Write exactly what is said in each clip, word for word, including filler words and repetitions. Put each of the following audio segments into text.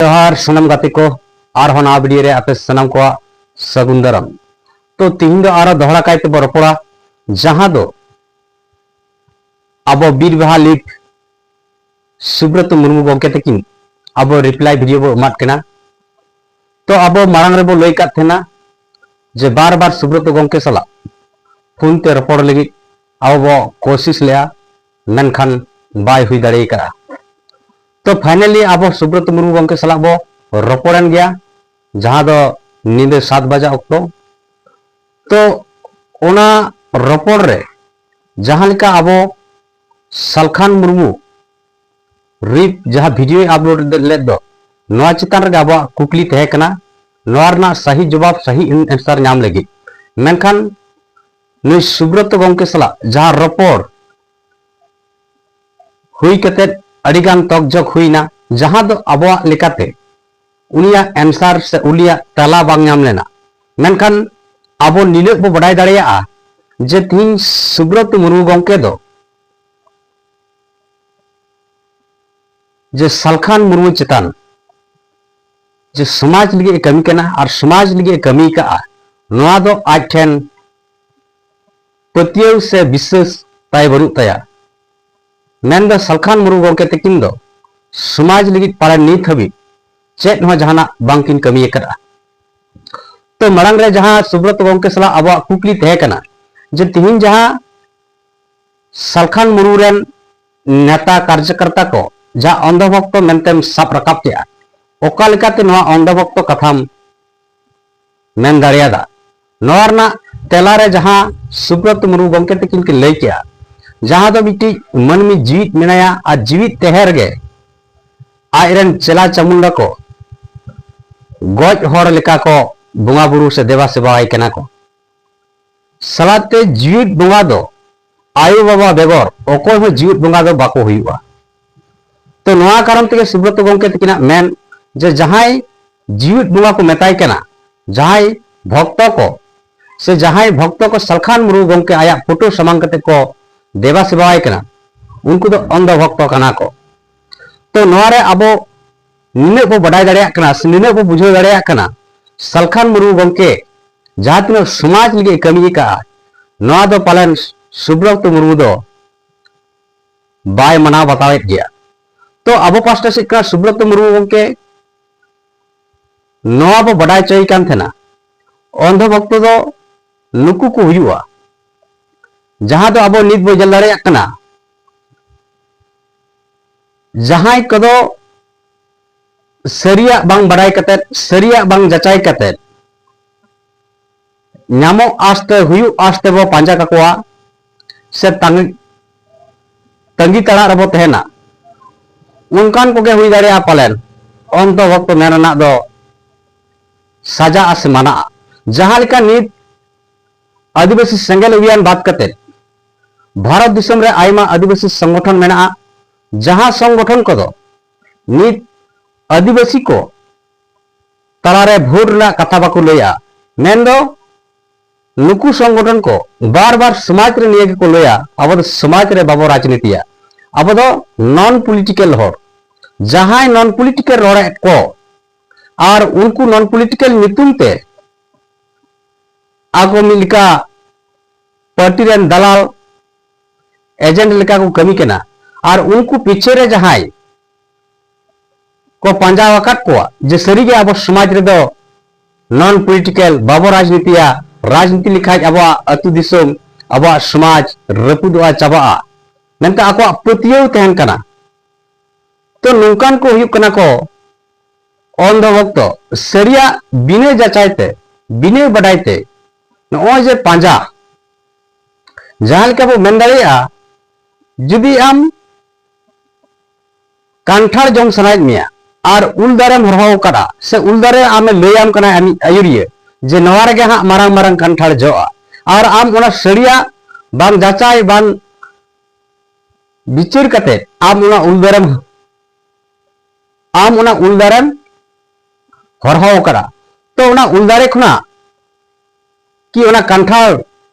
ᱡᱚᱦᱟᱨ ᱥᱟᱱᱟᱢ ᱜᱟᱛᱮ ᱠᱚ, ᱟᱨᱦᱚᱸ ᱱᱟᱣᱟ ᱵᱷᱤᱰᱤᱭᱳ ᱨᱮ ᱟᱯᱮ ᱥᱟᱱᱟᱢ ᱠᱚᱣᱟᱜ ᱥᱟᱹᱜᱩᱱ ᱫᱟᱨᱟᱢ᱾ ᱛᱚ ᱛᱤᱦᱤᱧ ᱫᱚ ᱟᱨᱚ ᱫᱚᱦᱲᱟ ᱠᱟᱭ ᱛᱮᱵᱚ ᱨᱚᱯᱚᱲᱟ, ᱡᱟᱦᱟᱸ ᱫᱚ ᱟᱵᱚ ᱵᱤᱨ ᱵᱟᱦᱟ ᱞᱤᱯ ᱥᱩᱵᱨᱚᱛ ᱢᱩᱨᱢᱩ ᱜᱚᱢᱠᱮ ᱛᱟᱹᱠᱤᱱ ᱟᱵᱚ ᱨᱤᱯᱞᱟᱭ ᱵᱷᱤᱰᱤᱭᱳ ᱵᱚ ᱮᱢᱟᱫ ᱠᱤᱱᱟ᱾ ᱛᱚ ᱟᱵᱚ ᱢᱟᱲᱟᱝ ᱨᱮᱵᱚ ᱞᱟᱹᱭ ᱠᱟᱫ ᱛᱟᱦᱮᱱᱟ ᱡᱮ ᱵᱟᱨ ᱵᱟᱨ ᱥᱩᱵᱨᱚᱛ ᱜᱚᱢᱠᱮ ᱥᱟᱞᱟᱜ ᱯᱷᱳᱱ ᱛᱮ ᱨᱚᱯᱚᱲ ᱞᱟᱹᱜᱤᱫ ᱟᱵᱚ ᱵᱚ ᱠᱳᱥᱤᱥ ᱞᱮᱜᱼᱟ, ᱢᱮᱱᱠᱷᱟᱱ ᱵᱟᱭ ᱦᱩᱭ ᱫᱟᱲᱮ ᱟᱠᱟᱫᱼᱟ᱾ ᱛᱚ ᱯᱷᱟᱭᱱᱟᱞᱤ ᱟᱵᱚ ᱥᱩᱵᱨᱚᱛ ᱢᱩᱨᱢᱩ ᱜᱚᱢᱠᱮ ᱥᱟᱞᱟᱜ ᱵᱚ ᱨᱚᱯᱚᱲᱮᱱ ᱜᱮᱭᱟ, ᱡᱟᱦᱟᱸ ᱫᱚ ᱧᱤᱫᱟᱹ ᱥᱟᱛ ᱵᱟᱡᱟ ᱚᱠᱛᱚ᱾ ᱛᱚ ᱚᱱᱟ ᱨᱚᱯᱚᱲ ᱨᱮ ᱡᱟᱦᱟᱸ ᱞᱮᱠᱟ ᱟᱵᱚ ᱥᱟᱞᱠᱷᱟᱱ ᱢᱩᱨᱢᱩ ᱨᱤᱯ ᱡᱟᱦᱟᱸ ᱵᱷᱤᱰᱤᱭᱳᱭ ᱟᱯᱞᱳᱰ ᱞᱮᱫ ᱫᱚ, ᱱᱚᱣᱟ ᱪᱮᱛᱟᱱ ᱨᱮᱜᱮ ᱟᱵᱚᱣᱟᱜ ᱠᱩᱠᱞᱤ ᱛᱟᱦᱮᱸ ᱠᱟᱱᱟ, ᱱᱚᱣᱟ ᱨᱮᱱᱟᱜ ᱥᱟᱹᱦᱤ ᱡᱚᱵᱟᱵ, ᱥᱟᱹᱦᱤ ᱮᱱᱥᱟᱨ ᱧᱟᱢ ᱞᱟᱹᱜᱤᱫ᱾ ᱢᱮᱱᱠᱷᱟᱱ ᱱᱩᱭ ᱥᱩᱵᱨᱚᱛ ᱜᱚᱢᱠᱮ ᱥᱟᱞᱟᱜ ᱡᱟᱦᱟᱸ ᱨᱚᱯᱚᱲ ᱦᱩᱭ ᱠᱟᱛᱮᱫ ᱟᱹᱰᱤᱜᱟᱱ ᱛᱚᱠ ᱡᱷᱚᱠ ᱦᱩᱭᱱᱟ, ᱡᱟᱦᱟᱸ ᱫᱚ ᱟᱵᱚᱣᱟᱜ ᱞᱮᱠᱟᱛᱮ ᱩᱱᱤᱭᱟᱜ ᱮᱱᱥᱟᱨ ᱥᱮ ᱩᱱᱤᱭᱟᱜ ᱛᱮᱞᱟ ᱵᱟᱝ ᱧᱟᱢ ᱞᱮᱱᱟ᱾ ᱢᱮᱱᱠᱷᱟᱱ ᱟᱵᱚ ᱱᱤᱱᱟᱹᱜ ᱵᱚ ᱵᱟᱰᱟᱭ ᱫᱟᱲᱮᱭᱟᱜᱼᱟ ᱡᱮ ᱛᱤᱦᱤᱧ ᱥᱩᱵᱨᱚᱛ ᱢᱩᱨᱢᱩ ᱜᱚᱢᱠᱮ ᱫᱚ ᱡᱮ ᱥᱟᱞᱠᱷᱟᱱ ᱢᱩᱨᱢᱩ ᱪᱮᱛᱟᱱ ᱡᱮ ᱥᱚᱢᱟᱡᱽ ᱞᱟᱹᱜᱤᱫ ᱮ ᱠᱟᱹᱢᱤ ᱠᱟᱱᱟ ᱟᱨ ᱥᱚᱢᱟᱡᱽ ᱞᱟᱹᱜᱤᱫ ᱮ ᱠᱟᱹᱢᱤ ᱠᱟᱜᱼᱟ, ᱱᱚᱣᱟ ᱫᱚ ᱟᱡ ᱴᱷᱮᱱ ᱯᱟᱹᱛᱭᱟᱹᱣ ᱥᱮ ᱵᱤᱥᱥᱟᱹᱥ ᱛᱟᱭ ᱵᱟᱹᱱᱩᱜ ᱛᱟᱭᱟ᱾ ᱢᱮᱱᱫᱚ ᱥᱟᱞᱠᱷᱟᱱ ᱢᱩᱨᱢᱩ ᱜᱚᱢᱠᱮ ᱛᱟᱹᱠᱤᱱ ᱫᱚ ᱥᱚᱢᱟᱡᱽ ᱞᱟᱹᱜᱤᱫ ᱯᱟᱞᱮᱱ ᱱᱤᱛ ᱦᱟᱹᱵᱤᱡ ᱪᱮᱫ ᱦᱚᱸ ᱡᱟᱦᱟᱱᱟᱜ ᱵᱟᱝᱠᱤᱱ ᱠᱟᱹᱢᱤ ᱟᱠᱟᱫᱼᱟ᱾ ᱛᱚ ᱢᱟᱲᱟᱝ ᱨᱮ ᱡᱟᱦᱟᱸ ᱥᱩᱵᱨᱚᱛ ᱜᱚᱢᱠᱮ ᱥᱟᱞᱟᱜ ᱟᱵᱚᱣᱟᱜ ᱠᱩᱠᱞᱤ ᱛᱟᱦᱮᱸ ᱠᱟᱱᱟ ᱡᱮ ᱛᱤᱦᱤᱧ ᱡᱟᱦᱟᱸ ᱥᱟᱞᱠᱷᱟᱱ ᱢᱩᱨᱢᱩ ᱨᱮᱱ ᱱᱮᱛᱟ ᱠᱟᱨᱡᱚᱠᱚᱨᱛᱟ ᱠᱚ ᱡᱟᱦᱟᱸ ᱚᱱᱫᱷᱚ ᱵᱷᱚᱠᱛᱚ ᱢᱮᱱᱛᱮᱢ ᱥᱟᱵ ᱨᱟᱠᱟᱵ ᱠᱮᱜᱼᱟ, ᱚᱠᱟ ᱞᱮᱠᱟᱛᱮ ᱱᱚᱣᱟ ᱚᱱᱫᱷᱚ ᱵᱷᱚᱠᱛᱚ ᱠᱟᱛᱷᱟᱢ ᱢᱮᱱ ᱫᱟᱲᱮᱭᱟᱫᱟ? ᱱᱚᱣᱟ ᱨᱮᱱᱟᱜ ᱛᱮᱞᱟ ᱨᱮ ᱡᱟᱦᱟᱸ ᱥᱩᱵᱨᱚᱛ ᱢᱩᱨᱢᱩ ᱜᱚᱢᱠᱮ ᱛᱟᱹᱠᱤᱱ ᱠᱤᱱ ᱞᱟᱹᱭ ᱠᱮᱜᱼᱟ, ᱡᱟᱦᱟᱸ ᱫᱚ ᱢᱤᱫᱴᱤᱡ ᱢᱟᱹᱱᱢᱤ ᱡᱤᱣᱤᱫ ᱢᱮᱱᱟᱭᱟ ᱟᱨ ᱡᱤᱣᱤᱫ ᱛᱟᱦᱮᱸ ᱨᱮᱜᱮ ᱟᱡᱨᱮᱱ ᱪᱮᱞᱟ ᱪᱟᱢᱩᱱᱰᱟ ᱠᱚ ᱜᱚᱡ ᱦᱚᱲ ᱞᱮᱠᱟ ᱠᱚ ᱵᱚᱸᱜᱟ ᱵᱩᱨᱩ ᱥᱮ ᱫᱮᱵᱟ ᱥᱮᱵᱟᱣᱟᱭ ᱠᱟᱱᱟ ᱠᱚ᱾ ᱥᱟᱞᱟᱛᱮ ᱡᱤᱣᱤᱫ ᱵᱚᱸᱜᱟ ᱫᱚ ᱟᱭᱳ ᱵᱟᱵᱟ ᱵᱮᱜᱚᱨ ᱚᱠᱚᱭ ᱦᱚᱸ ᱡᱤᱣᱤᱫ ᱵᱚᱸᱜᱟ ᱫᱚ ᱵᱟᱠᱚ ᱦᱩᱭᱩᱜᱼᱟ᱾ ᱛᱚ ᱱᱚᱣᱟ ᱠᱟᱨᱚᱱ ᱛᱮᱜᱮ ᱥᱩᱵᱨᱚᱛ ᱜᱚᱢᱠᱮ ᱛᱟᱹᱠᱤᱱᱟᱜ ᱢᱮᱱ ᱡᱮ ᱡᱟᱦᱟᱸᱭ ᱡᱤᱣᱤᱫ ᱵᱚᱸᱜᱟ ᱠᱚ ᱢᱮᱛᱟᱭ ᱠᱟᱱᱟ, ᱡᱟᱦᱟᱸᱭ ᱵᱷᱚᱠᱛᱚ ᱠᱚ ᱥᱮ ᱡᱟᱦᱟᱸᱭ ᱵᱷᱚᱠᱛᱚ ᱠᱚ ᱥᱟᱞᱠᱷᱟᱱ ᱢᱩᱨᱢᱩ ᱜᱚᱢᱠᱮ ᱟᱭᱟᱜ ᱯᱷᱳᱴᱳ ᱥᱟᱢᱟᱝ ᱠᱟᱛᱮ ᱠᱚ ᱫᱮᱵᱟ ᱥᱮᱵᱟᱣᱟᱭ ᱠᱟᱱᱟ, ᱩᱱᱠᱩ ᱫᱚ ᱚᱱᱫᱷᱚ ᱵᱷᱚᱠᱛᱚ ᱠᱟᱱᱟ ᱠᱚ᱾ ᱛᱚ ᱱᱚᱣᱟ ᱨᱮ ᱟᱵᱚ ᱱᱤᱱᱟᱹᱜ ᱵᱚ ᱵᱟᱰᱟᱭ ᱫᱟᱲᱮᱭᱟᱜ ᱠᱟᱱᱟ ᱥᱮ ᱱᱤᱱᱟᱹᱜ ᱵᱚ ᱵᱩᱡᱷᱟᱹᱣ ᱫᱟᱲᱮᱭᱟᱜ ᱠᱟᱱᱟ, ᱥᱟᱞᱠᱷᱟᱱ ᱢᱩᱨᱢᱩ ᱜᱚᱢᱠᱮ ᱡᱟᱦᱟᱸ ᱛᱤᱱᱟᱹᱜ ᱥᱚᱢᱟᱡᱽ ᱞᱟᱹᱜᱤᱫ ᱮ ᱠᱟᱹᱢᱤ ᱟᱠᱟᱫᱼᱟ, ᱱᱚᱣᱟ ᱫᱚ ᱯᱟᱞᱮᱱ ᱥᱩᱵᱨᱚᱛ ᱢᱩᱨᱢᱩ ᱫᱚ ᱵᱟᱭ ᱢᱟᱱᱟᱣ ᱵᱟᱛᱟᱣᱮᱫ ᱜᱮᱭᱟ᱾ ᱛᱚ ᱟᱵᱚ ᱯᱟᱥᱴᱟ ᱥᱮᱫ ᱠᱷᱚᱱ ᱥᱩᱵᱨᱚᱛ ᱢᱩᱨᱢᱩ ᱜᱚᱢᱠᱮ ᱱᱚᱣᱟ ᱵᱚ ᱵᱟᱰᱟᱭ ᱦᱚᱪᱚᱭᱮ ᱠᱟᱱ ᱛᱟᱦᱮᱱᱟ, ᱚᱱᱫᱷᱚ ᱵᱷᱚᱠᱛᱚ ᱫᱚ ᱱᱩᱠᱩ ᱠᱚ ᱦᱩᱭᱩᱜᱼᱟ, ᱡᱟᱦᱟᱸ ᱫᱚ ᱟᱵᱚ ᱱᱤᱛ ᱵᱚ ᱧᱮᱞ ᱫᱟᱲᱮᱭᱟᱜ ᱠᱟᱱᱟ, ᱡᱟᱦᱟᱸᱭ ᱠᱚᱫᱚ ᱥᱟᱹᱨᱤᱭᱟᱜ ᱵᱟᱝ ᱵᱟᱰᱟᱭ ᱠᱟᱛᱮᱫ, ᱥᱟᱹᱨᱤᱭᱟᱜ ᱵᱟᱝ ᱡᱟᱪᱟᱭ ᱠᱟᱛᱮᱫ, ᱧᱟᱢᱚᱜ ᱟᱥᱛᱮ, ᱦᱩᱭᱩᱜ ᱟᱥᱛᱮ ᱵᱚ ᱯᱟᱸᱡᱟ ᱠᱟᱠᱚᱣᱟ ᱥᱮ ᱛᱟᱸᱜᱤ, ᱛᱟᱸᱜᱤ ᱛᱟᱲᱟᱜ ᱨᱮᱵᱚ ᱛᱟᱦᱮᱱᱟ, ᱚᱱᱠᱟᱱ ᱠᱚᱜᱮ ᱦᱩᱭ ᱫᱟᱲᱮᱭᱟᱜᱼᱟ ᱯᱟᱞᱮᱱ ᱚᱱᱫᱷᱚ ᱵᱷᱚᱠᱛᱚ ᱢᱮᱱ ᱨᱮᱱᱟᱜ ᱫᱚ ᱥᱟᱡᱟᱜᱼᱟ ᱥᱮ ᱢᱟᱱᱟᱜᱼᱟ᱾ ᱡᱟᱦᱟᱸ ᱞᱮᱠᱟ ᱱᱤᱛ ᱟᱹᱫᱤᱵᱟᱹᱥᱤ ᱥᱮᱸᱜᱮᱞ ᱚᱵᱷᱤᱭᱟᱱ ᱵᱟᱫ ᱠᱟᱛᱮ ᱵᱷᱟᱨᱚᱛ ᱫᱤᱥᱚᱢ ᱨᱮ ᱟᱭᱢᱟ ᱟᱹᱫᱤᱵᱟᱹᱥᱤ ᱥᱚᱝᱜᱚᱴᱷᱚᱱ ᱢᱮᱱᱟᱜᱼᱟ, ᱡᱟᱦᱟᱸ ᱥᱚᱝᱜᱚᱴᱷᱚᱱ ᱠᱚᱫᱚ ᱱᱤᱛ ᱟᱹᱫᱤᱵᱟᱹᱥᱤ ᱠᱚ ᱛᱟᱞᱟᱨᱮ ᱵᱷᱳᱴ ᱨᱮᱱᱟᱜ ᱠᱟᱛᱷᱟ ᱵᱟᱠᱚ ᱞᱟᱹᱭᱟ, ᱢᱮᱱᱫᱚ ᱱᱩᱠᱩ ᱥᱚᱝᱜᱚᱴᱷᱚᱱ ᱠᱚ ᱵᱟᱨ ᱵᱟᱨ ᱥᱚᱢᱟᱡᱽ ᱨᱮ ᱱᱤᱭᱟᱹ ᱜᱮᱠᱚ ᱞᱟᱹᱭᱟ, ᱟᱵᱚ ᱫᱚ ᱥᱚᱢᱟᱡᱽ ᱨᱮ ᱵᱟᱵᱚ ᱨᱟᱡᱽᱱᱤᱛᱤᱭᱟ, ᱟᱵᱚ ᱫᱚ ᱱᱚᱱ ᱯᱚᱞᱤᱴᱤᱠᱮᱞ ᱦᱚᱲ᱾ ᱡᱟᱦᱟᱸᱭ ᱱᱚᱱ ᱯᱚᱞᱤᱴᱤᱠᱮᱞ ᱨᱚᱲᱮᱫ ᱠᱚ ᱟᱨ ᱩᱱᱠᱩ ᱱᱚᱱ ᱯᱚᱞᱤᱴᱤᱠᱮᱞ ᱧᱩᱛᱩᱢ ᱛᱮ ᱟᱠᱚ ᱢᱤᱫ ᱞᱮᱠᱟ ᱯᱟᱨᱴᱤ ᱨᱮᱱ ᱫᱟᱞᱟᱞ ᱮᱡᱮᱱᱴ ᱞᱮᱠᱟ ᱠᱚ ᱠᱟᱹᱢᱤ ᱠᱟᱱᱟ᱾ ᱟᱨ ᱩᱱᱠᱩ ᱯᱤᱪᱷᱮ ᱨᱮ ᱡᱟᱦᱟᱸᱭ ᱠᱚ ᱯᱟᱸᱡᱟ ᱟᱠᱟᱫ ᱠᱚᱣᱟ ᱡᱮ ᱥᱟᱹᱨᱤᱜᱮ ᱟᱵᱚ ᱥᱚᱢᱟᱡᱽ ᱨᱮᱫᱚ ᱱᱚᱱ ᱯᱚᱞᱤᱴᱤᱠᱮᱞ ᱵᱟᱵᱚ ᱨᱟᱡᱽᱱᱤᱛᱤᱭᱟ, ᱨᱟᱡᱽᱱᱤᱛᱤ ᱞᱮᱠᱷᱟᱡ ᱟᱵᱚᱣᱟᱜ ᱟᱹᱛᱩ ᱫᱤᱥᱚᱢ, ᱟᱵᱚᱣᱟᱜ ᱥᱚᱢᱟᱡᱽ ᱨᱟᱹᱯᱩᱫᱚᱜᱼᱟ, ᱪᱟᱵᱟᱜᱼᱟ ᱢᱮᱱᱛᱮ ᱟᱠᱚᱣᱟᱜ ᱯᱟᱹᱛᱭᱟᱹᱣ ᱛᱟᱦᱮᱱ ᱠᱟᱱᱟ᱾ ᱛᱚ ᱱᱚᱝᱠᱟᱱ ᱠᱚ ᱦᱩᱭᱩᱜ ᱠᱟᱱᱟ ᱠᱚ ᱚᱱᱫᱷᱚ ᱵᱷᱚᱠᱛᱚ, ᱥᱟᱹᱨᱤᱭᱟᱜ ᱵᱤᱱᱟᱹ ᱡᱟᱪᱟᱭ ᱛᱮ, ᱵᱤᱱᱟᱹ ᱵᱟᱰᱟᱭ ᱛᱮ ᱱᱚᱜᱼᱚᱭ ᱡᱮ ᱯᱟᱸᱡᱟ, ᱡᱟᱦᱟᱸ ᱞᱮᱠᱟ ᱵᱚ ᱢᱮᱱ ᱫᱟᱲᱮᱭᱟᱜᱼᱟ, ᱡᱩᱫᱤ ᱟᱢ ᱠᱟᱱᱴᱷᱟᱲ ᱡᱚᱢ ᱥᱟᱱᱟᱭᱮᱫ ᱢᱮᱭᱟ ᱟᱨ ᱩᱞ ᱫᱟᱨᱮᱢ ᱦᱚᱨᱦᱚ ᱟᱠᱟᱫᱼᱟ, ᱥᱮ ᱩᱞ ᱫᱟᱨᱮ ᱟᱢᱮ ᱞᱟᱹᱭᱟᱢ ᱠᱟᱱᱟ ᱟᱢᱤᱡ ᱟᱹᱭᱩᱨᱤᱭᱟᱹ ᱡᱮ ᱱᱚᱣᱟ ᱨᱮᱜᱮ ᱦᱟᱸᱜ ᱢᱟᱨᱟᱝ ᱢᱟᱨᱟᱝ ᱠᱟᱱᱴᱷᱟᱲ ᱡᱚᱜᱼᱟ, ᱟᱨ ᱟᱢ ᱚᱱᱟ ᱥᱟᱹᱨᱤᱭᱟᱜ ᱵᱟᱝ ᱡᱟᱪᱟᱭ ᱵᱟᱝ ᱵᱤᱪᱟᱹᱨ ᱠᱟᱛᱮ ᱟᱢ ᱚᱱᱟ ᱩᱞ ᱫᱟᱨᱮᱢ, ᱟᱢ ᱚᱱᱟ ᱩᱞ ᱫᱟᱨᱮᱢ ᱦᱚᱨᱦᱚ ᱟᱠᱟᱫᱼᱟ, ᱛᱚ ᱚᱱᱟ ᱩᱞ ᱫᱟᱨᱮ ᱠᱷᱚᱱᱟᱜ ᱠᱤ ᱚᱱᱟ ᱠᱟᱱᱴᱷᱟᱲ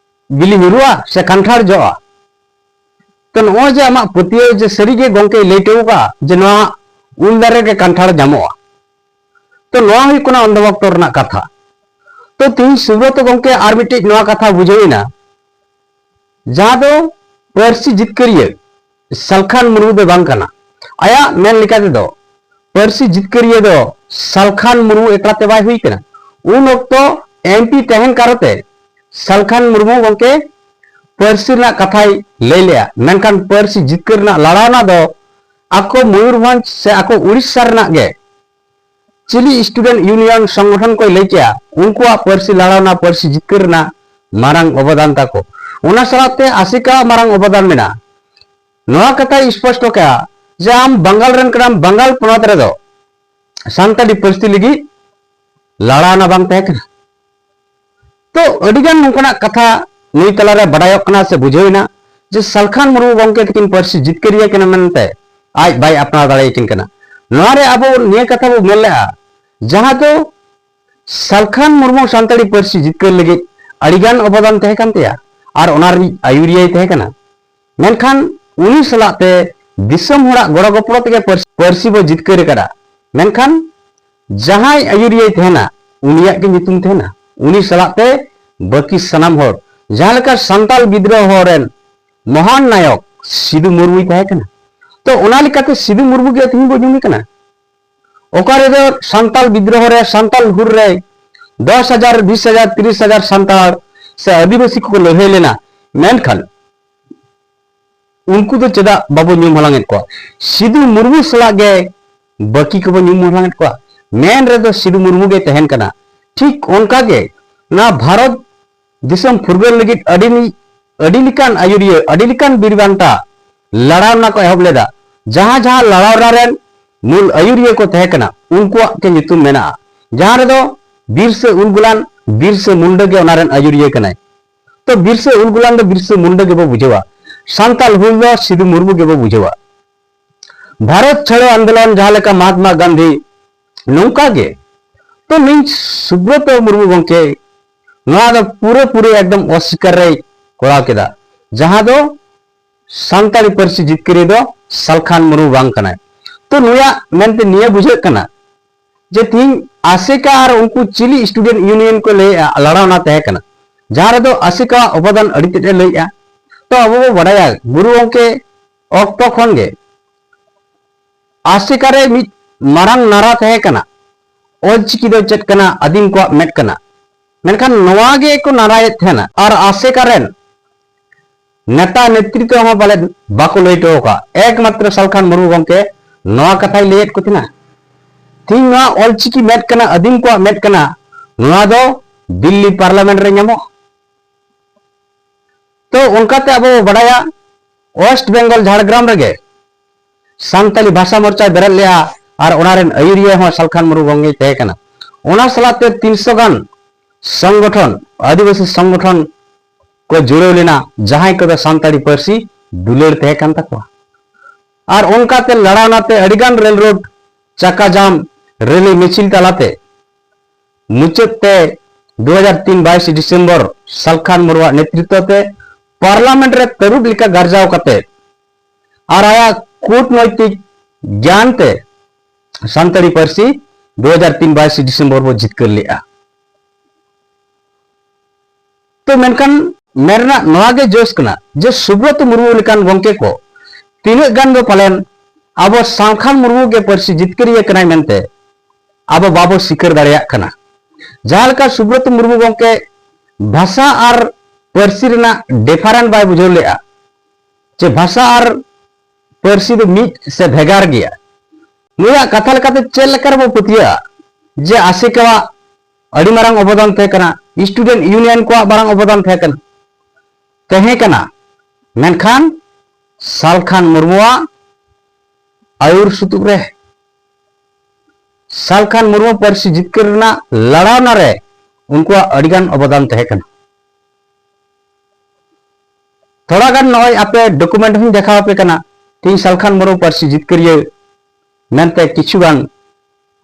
ᱵᱤᱞᱤ ᱧᱩᱨᱩᱜᱼᱟ ᱥᱮ ᱠᱟᱱᱴᱷᱟᱲ ᱡᱚᱜᱼᱟ? ᱛᱚ ᱱᱚᱜᱼᱚᱭ ᱡᱮ ᱟᱢᱟᱜ ᱯᱟᱹᱛᱭᱟᱹᱣ ᱡᱮ ᱥᱟᱹᱨᱤᱜᱮ ᱜᱚᱢᱠᱮᱭ ᱞᱟᱹᱭ ᱦᱚᱴᱚ ᱟᱠᱟᱫᱼᱟ ᱡᱮ ᱱᱚᱣᱟ ᱩᱞ ᱫᱟᱨᱮ ᱨᱮ ᱠᱟᱱᱴᱷᱟᱲ ᱧᱟᱢᱚᱜᱼᱟ᱾ ᱛᱚ ᱱᱚᱣᱟ ᱦᱩᱭᱩᱜ ᱠᱟᱱᱟ ᱚᱱᱫᱷᱚ ᱵᱷᱚᱠᱛᱚ ᱨᱮᱱᱟᱜ ᱠᱟᱛᱷᱟ᱾ ᱛᱚ ᱛᱤᱦᱤᱧ ᱥᱩᱵᱨᱚᱛᱚ ᱜᱚᱢᱠᱮ ᱟᱨ ᱢᱤᱫᱴᱤᱡ ᱱᱚᱣᱟ ᱠᱟᱛᱷᱟ ᱵᱩᱡᱷᱟᱹᱣ ᱮᱱᱟ, ᱡᱟᱦᱟᱸ ᱫᱚ ᱯᱟᱹᱨᱥᱤ ᱡᱤᱛᱠᱟᱹᱨᱤᱭᱟᱹ ᱥᱟᱞᱠᱷᱟᱱ ᱢᱩᱨᱢᱩ ᱫᱚ ᱵᱟᱝ ᱠᱟᱱᱟ᱾ ᱟᱭᱟᱜ ᱢᱮᱱ ᱞᱮᱠᱟ ᱛᱮᱫᱚ ᱯᱟᱹᱨᱥᱤ ᱡᱤᱛᱠᱟᱹᱨᱤᱭᱟᱹ ᱫᱚ ᱥᱟᱞᱠᱷᱟᱱ ᱢᱩᱨᱢᱩ ᱮᱠᱞᱟ ᱛᱮ ᱵᱟᱭ ᱦᱩᱭ ᱠᱟᱱᱟ᱾ ᱩᱱ ᱚᱠᱛᱚ ᱮᱢᱯᱤ ᱛᱟᱦᱮᱱ ᱠᱟᱨᱚᱛᱮ ᱥᱟᱞᱠᱷᱟᱱ ᱢᱩᱨᱢᱩ ᱜᱚᱢᱠᱮ ᱯᱟᱹᱨᱥᱤ ᱨᱮᱱᱟᱜ ᱠᱟᱛᱷᱟᱭ ᱞᱟᱹᱭ ᱞᱮᱜᱼᱟ, ᱢᱮᱱᱠᱷᱟᱱ ᱯᱟᱹᱨᱥᱤ ᱡᱤᱛᱠᱟᱹᱨ ᱨᱮᱱᱟᱜ ᱞᱟᱲᱟᱣᱱᱟ ᱫᱚ ᱟᱠᱚ ᱢᱚᱭᱩᱨᱵᱷᱚᱸᱡᱽ ᱥᱮ ᱟᱠᱚ ᱩᱲᱤᱥᱥᱟ ᱨᱮᱱᱟᱜ ᱜᱮ ᱪᱤᱞᱤ ᱥᱴᱩᱰᱮᱱᱴ ᱤᱭᱩᱱᱤᱭᱚᱱ ᱥᱚᱝᱜᱚᱴᱷᱚᱱ ᱠᱚᱭ ᱞᱟᱹᱭ ᱠᱮᱜᱼᱟ, ᱩᱱᱠᱩᱣᱟᱜ ᱯᱟᱹᱨᱥᱤ ᱞᱟᱲᱟᱣᱱᱟ, ᱯᱟᱹᱨᱥᱤ ᱡᱤᱛᱠᱟᱹᱨ ᱨᱮᱱᱟᱜ ᱢᱟᱨᱟᱝ ᱚᱵᱚᱫᱟᱱ ᱛᱟᱠᱚ᱾ ᱚᱱᱟ ᱥᱟᱞᱟᱜ ᱛᱮ ᱟᱥᱮᱠᱟᱣᱟᱜ ᱢᱟᱨᱟᱝ ᱚᱵᱚᱫᱟᱱ ᱢᱮᱱᱟᱜᱼᱟ᱾ ᱱᱚᱣᱟ ᱠᱟᱛᱷᱟᱭ ᱥᱯᱚᱥᱴᱚ ᱠᱮᱜᱼᱟ ᱡᱮ ᱟᱢ ᱵᱟᱝᱜᱟᱞ ᱨᱮᱱ ᱠᱟᱱᱟᱢ, ᱵᱟᱝᱜᱟᱞ ᱯᱚᱱᱚᱛ ᱨᱮᱫᱚ ᱥᱟᱱᱛᱟᱲᱤ ᱯᱟᱹᱨᱥᱤ ᱞᱟᱹᱜᱤᱫ ᱞᱟᱲᱟᱣᱱᱟ ᱵᱟᱝ ᱛᱟᱦᱮᱸ ᱠᱟᱱᱟ᱾ ᱛᱚ ᱟᱹᱰᱤᱜᱟᱱ ᱱᱚᱝᱠᱟᱱᱟᱜ ᱠᱟᱛᱷᱟ ᱱᱩᱭ ᱛᱟᱞᱟᱨᱮ ᱵᱟᱰᱟᱭᱚᱜ ᱠᱟᱱᱟ ᱥᱮ ᱵᱩᱡᱷᱟᱹᱣ ᱮᱱᱟ ᱡᱮ ᱥᱟᱞᱠᱷᱟᱱ ᱢᱩᱨᱢᱩ ᱜᱚᱢᱠᱮ ᱛᱟᱹᱠᱤᱱ ᱯᱟᱹᱨᱥᱤ ᱡᱤᱛᱠᱟᱹᱨᱤᱭᱟᱹ ᱠᱟᱱᱟ ᱢᱮᱱᱛᱮ ᱟᱡ ᱵᱟᱭ ᱟᱯᱱᱟᱨ ᱫᱟᱲᱮᱭᱟᱠᱤᱱ ᱠᱟᱱᱟ᱾ ᱱᱚᱣᱟ ᱨᱮ ᱟᱵᱚ ᱱᱤᱭᱟᱹ ᱠᱟᱛᱷᱟ ᱵᱚ ᱢᱮᱱ ᱞᱮᱜᱼᱟ, ᱡᱟᱦᱟᱸ ᱫᱚ ᱥᱟᱞᱠᱷᱟᱱ ᱢᱩᱨᱢᱩ ᱥᱟᱱᱛᱟᱲᱤ ᱯᱟᱹᱨᱥᱤ ᱡᱤᱛᱠᱟᱹᱨ ᱞᱟᱹᱜᱤᱫ ᱟᱹᱰᱤᱜᱟᱱ ᱚᱵᱚᱫᱟᱱ ᱛᱟᱦᱮᱸ ᱠᱟᱱ ᱛᱟᱭᱟ ᱟᱨ ᱚᱱᱟ ᱨᱤᱱᱤᱡ ᱟᱹᱭᱩᱨᱤᱭᱟᱹᱭ ᱛᱟᱦᱮᱸ ᱠᱟᱱᱟ᱾ ᱢᱮᱱᱠᱷᱟᱱ ᱩᱱᱤ ᱥᱟᱞᱟᱜ ᱛᱮ ᱫᱤᱥᱚᱢ ᱦᱚᱲᱟᱜ ᱜᱚᱲᱚ ᱜᱚᱯᱚᱲᱚ ᱛᱮᱜᱮ ᱯᱟᱹᱨᱥᱤ, ᱯᱟᱹᱨᱥᱤ ᱵᱚ ᱡᱤᱛᱠᱟᱹᱨ ᱟᱠᱟᱫᱟ᱾ ᱢᱮᱱᱠᱷᱟᱱ ᱡᱟᱦᱟᱸᱭ ᱟᱹᱭᱩᱨᱤᱭᱟᱹᱭ ᱛᱟᱦᱮᱱᱟ, ᱩᱱᱤᱭᱟᱜ ᱜᱮ ᱧᱩᱛᱩᱢ ᱛᱟᱦᱮᱱᱟ᱾ ᱩᱱᱤ ᱥᱟᱞᱟᱜ ᱛᱮ ᱵᱟᱹᱠᱤ ᱥᱟᱱᱟᱢ ᱦᱚᱲ, ᱡᱟᱦᱟᱸ ᱞᱮᱠᱟ ᱥᱟᱱᱛᱟᱞ ᱵᱤᱫᱽᱨᱳᱦᱚ ᱨᱮᱱ ᱢᱚᱦᱟᱱ ᱱᱟᱭᱚᱠ ᱥᱤᱫᱩ ᱢᱩᱨᱢᱩᱭ ᱛᱟᱦᱮᱸ ᱠᱟᱱᱟ, ᱛᱚ ᱚᱱᱟ ᱞᱮᱠᱟᱛᱮ ᱥᱤᱫᱩ ᱢᱩᱨᱢᱩ ᱜᱮ ᱛᱮᱦᱮᱧ ᱵᱚ ᱧᱩᱢᱮ ᱠᱟᱱᱟ᱾ ᱚᱠᱟ ᱨᱮᱫᱚ ᱥᱟᱱᱛᱟᱞ ᱵᱤᱫᱽᱨᱳᱦᱚ ᱨᱮ, ᱥᱟᱱᱛᱟᱞ ᱦᱩᱞ ᱨᱮ ᱫᱚᱥ ᱦᱟᱡᱟᱨ, ᱵᱤᱥ ᱦᱟᱡᱟᱨ, ᱛᱤᱨᱤᱥ ᱦᱟᱡᱟᱨ ᱥᱟᱱᱛᱟᱲ ᱥᱮ ᱟᱹᱫᱤᱵᱟᱹᱥᱤ ᱠᱚᱠᱚ ᱞᱟᱹᱲᱦᱟᱹᱭ ᱞᱮᱱᱟ, ᱢᱮᱱᱠᱷᱟᱱ ᱩᱱᱠᱩ ᱫᱚ ᱪᱮᱫᱟᱜ ᱵᱟᱵᱚ ᱧᱩᱢ ᱦᱟᱞᱟᱝ ᱮᱫ ᱠᱚᱣᱟ? ᱥᱤᱫᱩ ᱢᱩᱨᱢᱩ ᱥᱟᱞᱟᱜ ᱜᱮ ᱵᱟᱹᱠᱤ ᱠᱚᱵᱚ ᱧᱩᱢ ᱦᱟᱞᱟᱝ ᱮᱫ ᱠᱚᱣᱟ᱾ ᱢᱮᱱ ᱨᱮᱫᱚ ᱥᱤᱫᱩ ᱢᱩᱨᱢᱩ ᱜᱮ ᱛᱟᱦᱮᱱ ᱠᱟᱱᱟ᱾ ᱴᱷᱤᱠ ᱚᱱᱠᱟ ᱜᱮ ᱱᱚᱣᱟ ᱵᱷᱟᱨᱚᱛ ᱫᱤᱥᱚᱢ ᱯᱷᱩᱨᱜᱟᱹᱞ ᱞᱟᱹᱜᱤᱫ ᱟᱹᱰᱤ ᱱᱤ-, ᱟᱹᱰᱤ ᱞᱮᱠᱟᱱ ᱟᱹᱭᱩᱨᱤᱭᱟᱹ, ᱟᱹᱰᱤ ᱞᱮᱠᱟᱱ ᱵᱤᱨ ᱵᱟᱱᱴᱟ ᱞᱟᱲᱟᱣᱱᱟ ᱠᱚ ᱮᱦᱚᱵ ᱞᱮᱫᱟ᱾ ᱡᱟᱦᱟᱸ ᱡᱟᱦᱟᱸ ᱞᱟᱲᱟᱣᱱᱟ ᱨᱮᱱ ᱢᱩᱞ ᱟᱹᱭᱩᱨᱤᱭᱟᱹ ᱠᱚ ᱛᱟᱦᱮᱸ ᱠᱟᱱᱟ, ᱩᱱᱠᱩᱣᱟᱜ ᱜᱮ ᱧᱩᱛᱩᱢ ᱢᱮᱱᱟᱜᱼᱟ᱾ ᱡᱟᱦᱟᱸ ᱨᱮᱫᱚ ᱵᱤᱨᱥᱟᱹ ᱩᱞᱜᱩᱞᱟᱱ, ᱵᱤᱨᱥᱟᱹ ᱢᱩᱱᱰᱟᱹ ᱜᱮ ᱚᱱᱟ ᱨᱮᱱ ᱟᱹᱭᱩᱨᱤᱭᱟᱹ ᱠᱟᱱᱟᱭ᱾ ᱛᱚ ᱵᱤᱨᱥᱟᱹ ᱩᱞᱜᱩᱞᱟᱱ ᱫᱚ ᱵᱤᱨᱥᱟᱹ ᱢᱩᱱᱰᱟᱹ ᱜᱮᱵᱚ ᱵᱩᱡᱷᱟᱹᱣᱟ᱾ ᱥᱟᱱᱛᱟᱞ ᱦᱩᱞ ᱫᱚ ᱥᱤᱫᱩ ᱢᱩᱨᱢᱩ ᱜᱮᱵᱚ ᱵᱩᱡᱷᱟᱹᱣᱟ᱾ ᱵᱷᱟᱨᱚᱛ ᱪᱷᱟᱲᱚ ᱟᱱᱫᱳᱞᱚᱱ ᱡᱟᱦᱟᱸ ᱞᱮᱠᱟ ᱢᱚᱦᱟᱛᱢᱟ ᱜᱟᱱᱫᱷᱤ, ᱱᱚᱝᱠᱟ ᱜᱮ ᱛᱚ ᱱᱤᱧ ᱥᱩᱵᱨᱚᱛᱚ ᱢᱩᱨᱢᱩ ᱜᱚᱢᱠᱮ ᱱᱚᱣᱟ ᱫᱚ ᱯᱩᱨᱟᱹ ᱯᱩᱨᱤ ᱮᱠᱫᱚᱢ ᱚᱥᱤᱠᱟᱨ ᱨᱮᱭ ᱠᱚᱨᱟᱣ ᱠᱮᱫᱟ, ᱡᱟᱦᱟᱸ ᱫᱚ ᱥᱟᱱᱛᱟᱲᱤ ᱯᱟᱹᱨᱥᱤ ᱡᱤᱛᱠᱟᱹᱨᱤᱭᱟᱹ ᱫᱚ ᱥᱟᱞᱠᱷᱟᱱ ᱢᱩᱨᱢᱩ ᱵᱟᱝ ᱠᱟᱱᱟᱭ᱾ ᱛᱚ ᱱᱩᱭᱟᱜ ᱢᱮᱱᱛᱮ ᱱᱤᱭᱟᱹ ᱵᱩᱡᱷᱟᱹᱜ ᱠᱟᱱᱟ ᱡᱮ ᱛᱤᱦᱤᱧ ᱟᱥᱮᱠᱟ ᱟᱨ ᱩᱱᱠᱩ ᱪᱤᱞᱤ ᱥᱴᱩᱰᱮᱱᱴ ᱤᱭᱩᱱᱤᱭᱚᱱ ᱠᱚ ᱞᱟᱹᱭᱮᱜᱼᱟ, ᱞᱟᱲᱟᱣᱱᱟ ᱛᱟᱦᱮᱸ ᱠᱟᱱᱟ, ᱡᱟᱦᱟᱸ ᱨᱮᱫᱚ ᱟᱥᱮᱠᱟᱣᱟᱜ ᱚᱵᱚᱫᱟᱱ ᱟᱹᱰᱤ ᱛᱮᱫ ᱮ ᱞᱟᱹᱭᱮᱜᱼᱟ᱾ ᱛᱚ ᱟᱵᱚ ᱵᱚ ᱵᱟᱰᱟᱭᱟ ᱜᱩᱨᱩ ᱜᱚᱢᱠᱮ ᱚᱠᱛᱚ ᱠᱷᱚᱱ ᱜᱮ ᱟᱥᱮᱠᱟ ᱨᱮ ᱢᱤᱫ ᱢᱟᱨᱟᱝ ᱱᱟᱨᱟ ᱛᱟᱦᱮᱸ ᱠᱟᱱᱟ, ᱚᱞᱪᱤᱠᱤ ᱫᱚ ᱪᱮᱫ ᱠᱟᱱᱟ, ᱟᱹᱫᱤᱢ ᱠᱚᱣᱟᱜ ᱢᱮᱫ ᱠᱟᱱᱟ᱾ ᱢᱮᱱᱠᱷᱟᱱ ᱱᱚᱣᱟ ᱜᱮ ᱠᱚ ᱱᱟᱨᱟᱭᱮᱫ ᱛᱟᱦᱮᱱᱟ ᱟᱨ ᱟᱥᱮᱠᱟ ᱨᱮᱱ ᱱᱮᱛᱟ ᱱᱮᱛᱨᱤᱛᱵ ᱦᱚᱸ ᱯᱟᱞᱮᱫ ᱵᱟᱠᱚ ᱞᱟᱹᱭ ᱦᱚᱴᱚ ᱟᱠᱟᱫ᱾ ᱮᱠᱢᱟᱛᱨᱚ ᱥᱟᱞᱠᱷᱟᱱ ᱢᱩᱨᱢᱩ ᱜᱚᱢᱠᱮ ᱱᱚᱣᱟ ᱠᱟᱛᱷᱟᱭ ᱞᱟᱹᱭᱮᱫ ᱠᱚ ᱛᱟᱦᱮᱱᱟ᱾ ᱛᱤᱦᱤᱧ ᱱᱚᱣᱟ ᱚᱞᱪᱤᱠᱤ ᱢᱮᱫ ᱠᱟᱱᱟ, ᱟᱹᱫᱤᱢ ᱠᱚᱣᱟᱜ ᱢᱮᱫ ᱠᱟᱱᱟ, ᱱᱚᱣᱟ ᱫᱚ ᱫᱤᱞᱞᱤ ᱯᱟᱨᱞᱟᱢᱮᱱᱴ ᱨᱮ ᱧᱟᱢᱚᱜᱼᱟ᱾ ᱛᱚ ᱚᱱᱠᱟᱛᱮ ᱟᱵᱚ ᱵᱚ ᱵᱟᱰᱟᱭᱟ, ᱳᱭᱮᱥᱴ ᱵᱮᱝᱜᱚᱞ ᱡᱷᱟᱲᱜᱨᱟᱢ ᱨᱮᱜᱮ ᱥᱟᱱᱛᱟᱞᱤ ᱵᱷᱟᱥᱟ ᱢᱳᱨᱪᱟᱭ ᱵᱮᱨᱮᱫ ᱞᱮᱜᱼᱟ ᱟᱨ ᱚᱱᱟ ᱨᱮᱱ ᱟᱹᱭᱩᱨᱤᱭᱟᱹ ᱦᱚᱸ ᱥᱟᱞᱠᱷᱟᱱ ᱢᱩᱨᱢᱩ ᱜᱚᱢᱠᱮᱭ ᱛᱟᱦᱮᱸ ᱠᱟᱱᱟ᱾ ᱚᱱᱟ ᱥᱟᱞᱟᱜ ᱛᱮ ᱛᱤᱱᱥᱚ ᱜᱟᱱ ᱥᱚᱝᱜᱚᱴᱷᱚᱱ, ᱟᱹᱫᱤᱵᱟᱹᱥᱤ ᱥᱚᱝᱜᱚᱴᱷᱚᱱ ᱠᱚ ᱡᱩᱲᱟᱹᱣ ᱞᱮᱱᱟ, ᱡᱟᱦᱟᱸᱭ ᱠᱚᱫᱚ ᱥᱟᱱᱛᱟᱲᱤ ᱯᱟᱹᱨᱥᱤ ᱫᱩᱞᱟᱹᱲ ᱛᱟᱦᱮᱸ ᱠᱟᱱ ᱛᱟᱠᱚᱣᱟ᱾ ᱟᱨ ᱚᱱᱠᱟᱛᱮ ᱞᱟᱲᱟᱣᱱᱟ ᱛᱮ ᱟᱹᱰᱤᱜᱟᱱ ᱨᱮᱞ ᱨᱳᱰ ᱪᱟᱠᱟ ᱡᱟᱢ, ᱨᱮᱞᱤ ᱢᱤᱪᱷᱤᱞ ᱛᱟᱞᱟᱛᱮ ᱢᱩᱪᱟᱹᱫ ᱛᱮ ᱫᱩ ᱦᱟᱡᱟᱨ ᱛᱤᱱ ᱵᱟᱭᱤᱥ ᱰᱤᱥᱮᱢᱵᱚᱨ ᱥᱟᱞᱠᱷᱟᱱ ᱢᱩᱨᱢᱩᱣᱟᱜ ᱱᱮᱛᱨᱤᱛᱵ ᱛᱮ ᱯᱟᱨᱞᱟᱢᱮᱱᱴ ᱨᱮ ᱛᱟᱹᱨᱩᱵ ᱞᱮᱠᱟ ᱜᱟᱨᱡᱟᱣ ᱠᱟᱛᱮ ᱟᱨ ᱟᱭᱟᱜ ᱠᱩᱴᱱᱳᱭᱛᱤᱠ ᱜᱮᱭᱟᱱ ᱛᱮ ᱥᱟᱱᱛᱟᱲᱤ ᱯᱟᱹᱨᱥᱤ ᱫᱩ ᱦᱟᱡᱟᱨ ᱛᱤᱱ ᱵᱟᱭᱤᱥ ᱰᱤᱥᱮᱢᱵᱚᱨ ᱵᱚ ᱡᱤᱛᱠᱟᱹᱨ ᱞᱮᱜᱼᱟ᱾ ᱛᱚ ᱢᱮᱱᱠᱷᱟᱱ ᱢᱮᱱ ᱨᱮᱱᱟᱜ ᱱᱚᱣᱟ ᱜᱮ ᱡᱚᱥ ᱠᱟᱱᱟ ᱡᱮ ᱥᱩᱵᱨᱚᱛ ᱢᱩᱨᱢᱩ ᱞᱮᱠᱟᱱ ᱜᱚᱢᱠᱮ ᱠᱚ ᱛᱤᱱᱟᱹᱜ ᱜᱟᱱ ᱫᱚ ᱯᱟᱞᱮᱱ ᱟᱵᱚ ᱥᱟᱞᱠᱷᱟᱱ ᱢᱩᱨᱢᱩ ᱜᱮ ᱯᱟᱹᱨᱥᱤ ᱡᱤᱛᱠᱟᱹᱨᱤᱭᱟᱹ ᱠᱟᱱᱟᱭ ᱢᱮᱱᱛᱮ ᱟᱵᱚ ᱵᱟᱵᱚ ᱥᱤᱠᱟᱹᱨ ᱫᱟᱲᱮᱭᱟᱜ ᱠᱟᱱᱟ᱾ ᱡᱟᱦᱟᱸ ᱞᱮᱠᱟ ᱥᱩᱵᱨᱚᱛ ᱢᱩᱨᱢᱩ ᱜᱚᱢᱠᱮ ᱵᱷᱟᱥᱟ ᱟᱨ ᱯᱟᱹᱨᱥᱤ ᱨᱮᱱᱟᱜ ᱰᱤᱯᱷᱟᱨᱮᱱᱴ ᱵᱟᱭ ᱵᱩᱡᱷᱟᱹᱣ ᱞᱮᱜᱼᱟ, ᱡᱮ ᱵᱷᱟᱥᱟ ᱟᱨ ᱯᱟᱹᱨᱥᱤ ᱫᱚ ᱢᱤᱫ ᱥᱮ ᱵᱷᱮᱜᱟᱨ ᱜᱮᱭᱟ᱾ ᱱᱩᱭᱟᱜ ᱠᱟᱛᱷᱟ ᱞᱮᱠᱟᱛᱮ ᱪᱮᱫ ᱞᱮᱠᱟ ᱨᱮᱵᱚ ᱯᱟᱹᱛᱭᱟᱹᱜᱼᱟ ᱡᱮ ᱟᱥᱮᱠᱟᱣᱟᱜ ᱟᱹᱰᱤ ᱢᱟᱨᱟᱝ ᱚᱵᱚᱫᱟᱱ ᱛᱟᱦᱮᱸ ᱠᱟᱱᱟ, ᱥᱴᱩᱰᱮᱱᱴ ᱤᱭᱩᱱᱤᱭᱚᱱ ᱠᱚᱣᱟᱜ ᱢᱟᱨᱟᱝ ᱚᱵᱚᱫᱟᱱ ᱛᱟᱦᱮᱸ ᱠᱟᱱᱟ, ᱛᱟᱦᱮᱸ ᱠᱟᱱᱟ, ᱢᱮᱱᱠᱷᱟᱱ ᱥᱟᱞᱠᱷᱟᱱ ᱢᱩᱨᱢᱩᱣᱟᱜ ᱟᱹᱭᱩᱨ ᱥᱩᱛᱩᱜ ᱨᱮ ᱥᱟᱞᱠᱷᱟᱱ ᱢᱩᱨᱢᱩ ᱯᱟᱹᱨᱥᱤ ᱡᱤᱛᱠᱟᱹᱨ ᱨᱮᱱᱟᱜ ᱞᱟᱲᱟᱣᱱᱟ ᱨᱮ ᱩᱱᱠᱩᱣᱟᱜ ᱟᱹᱰᱤᱜᱟᱱ ᱚᱵᱚᱫᱟᱱ ᱛᱟᱦᱮᱸ ᱠᱟᱱᱟ᱾ ᱛᱷᱚᱲᱟ ᱜᱟᱱ ᱱᱚᱜᱼᱚᱭ ᱟᱯᱮ ᱰᱚᱠᱩᱢᱮᱱᱴ ᱦᱚᱸᱧ ᱫᱮᱠᱷᱟᱣ ᱟᱯᱮ ᱠᱟᱱᱟ, ᱛᱤᱦᱤᱧ ᱥᱟᱞᱠᱷᱟᱱ ᱢᱩᱨᱢᱩ ᱯᱟᱹᱨᱥᱤ ᱡᱤᱛᱠᱟᱹᱨᱤᱭᱟᱹ ᱢᱮᱱᱛᱮ ᱠᱤᱪᱷᱩ ᱜᱟᱱ